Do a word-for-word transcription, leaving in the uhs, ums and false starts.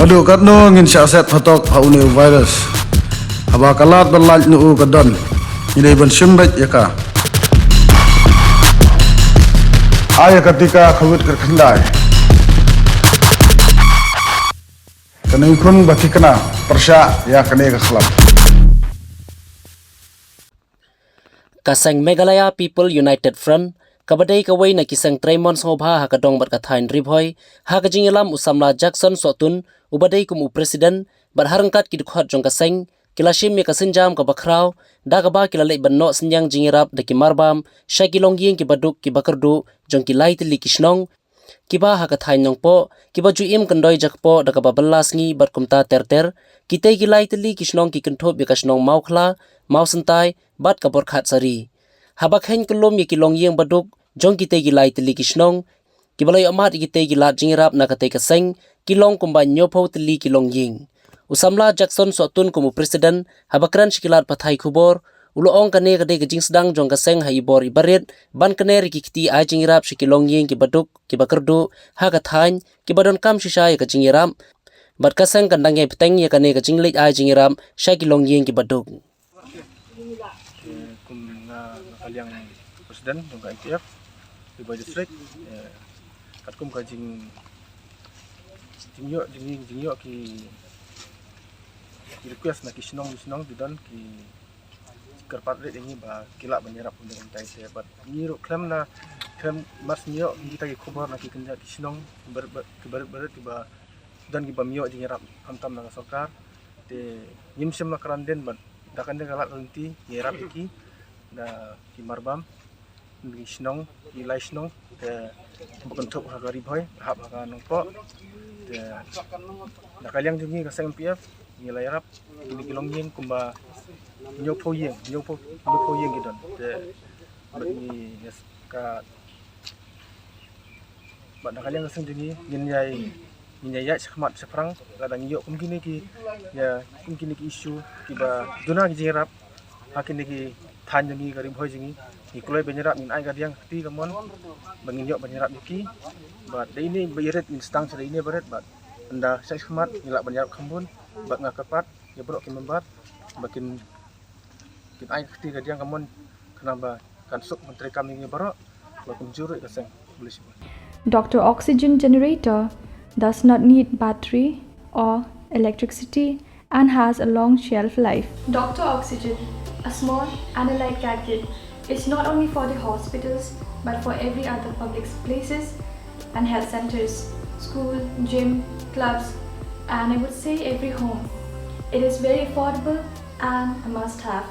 Dok katno ngin shah set phatok ha une u virus. Haba ka lad ba lait na u ka don, ngi dei ban shim beit ïa ka. Ai ïa ka tika covid kyrkhyndai. Kane khun ba thikna pyrshah ïa kane ka khlap. Ka seng Meghalaya People United Front, kaba dei kawei na ki seng trei mon sngewbha ha ka dong bad ka thaiñ Ri Bhoi, ha ka jingïalam u samla Jackson Sohtun, uba dei kum u president, bad ha ryngkat ki dkhot jong ka seng, ki la shim ïa ka sienjam kaba khraw, da kaba ki la leit ban noh synñiang jingïarap da ki marbam sha ki longïing kiba duk kiba kyrduh jong ki lai tylli ki shnong, kiba ha ka thaiñ Nongpoh, kiba ju im kyndoi jakpoh da kaba bylla sngi bad kumta ter ter, kitei ki lai tylli ki shnong ki kynthup ïa ka shnong Mawkhla, Mawsyntai, bad ka Borkhat Sari. Haba kheiñ kyllum ïa ki longïing ba duk jong kitei ki lai tylli ki shnong, kiba la ïoh mad ïa kitei ki lad jingïarap na katei ka seng, ki long kumba hynñiewphew tylli ki longïing. U samla Jackson Sohtun kum u president, haba kren sha ki lad pathai khubor, u la ong kane ka dei ka jingsdang jong ka seng ha i bor i barit, ban kner ïa ki kti ai jingïarap sha ki longïing kiba duk, kiba kyrduh, ha ka thaiñ, kiba donkam shisha ïa ka jingïarap. Bad ka seng kan dang ïai bteng ïa kane ka jingleit ai jingïarap sha ki longïing kiba duk. Eh, kum nga, nga ka liang president jong ka M P F Ri Bhoi District, eh, katkum ka jing, jingïoh, jing, jingïoh ki, ki request na ki shnong, ki shnong ki don ki kyrpad rit ïa ngi ba ki lah ban ïarap kumta kumta te bad ngi ruh khlem na, khlem mas ngi ïoh kita ki khubor na ki kynja ki shnong bar, bar, ki barit barit kiba don kiba ym ïoh jingïarap khamtam na ka sorkar. Te ngim shym la kren dien bad da kane ka lad ka lynti ngi ïarap ïa ki da ki marbam, ki shnong, ki lai shnong, te ba kynthup ha ka Ri Bhoi, hap ha ka Nongpoh. Te da ka liang jong ngi ka seng M P F ngi la ïarap kine ki longïing kumba hynñiewphew ïing, hynñiewphew, hynñiewphew ïing ki don. Te bad ngi ka Bad na ka liang ka seng jong ngi ngin ïai, ngin ïai ïaid shakhmat shaphrang lada ngi ïoh kum kine ki, ïa, kum kine ki issue kiba duna ki jingïarap ha kine ki thaiñ jong ngi ka Ri Bhoi jong ngi. Ngi kloi ban ïarap, ngin ai ka diang ka kti ka mon ba ngin ïoh ban ïarap ïa ki. Bad da ine ba ïarit ngin sdang sha da ine barit bad ynda shakhmat ngi lah ban ïarap kham bun. Bad nga kyrpad ïa baroh ki member ba kin kin ai ka kti ka diang ka mon khnang ba kan suk ban treikam ïa ngi baroh ba kumjuh ruh ka seng. Khublei shibun. Doctor Oxygen Generator does not need battery or electricity and has a long shelf life. Doctor Oxygen, a small and a light gadget, is not only for the hospitals but for every other public places and health centers, school, gym, clubs, and I would say every home. It is very affordable and a must have.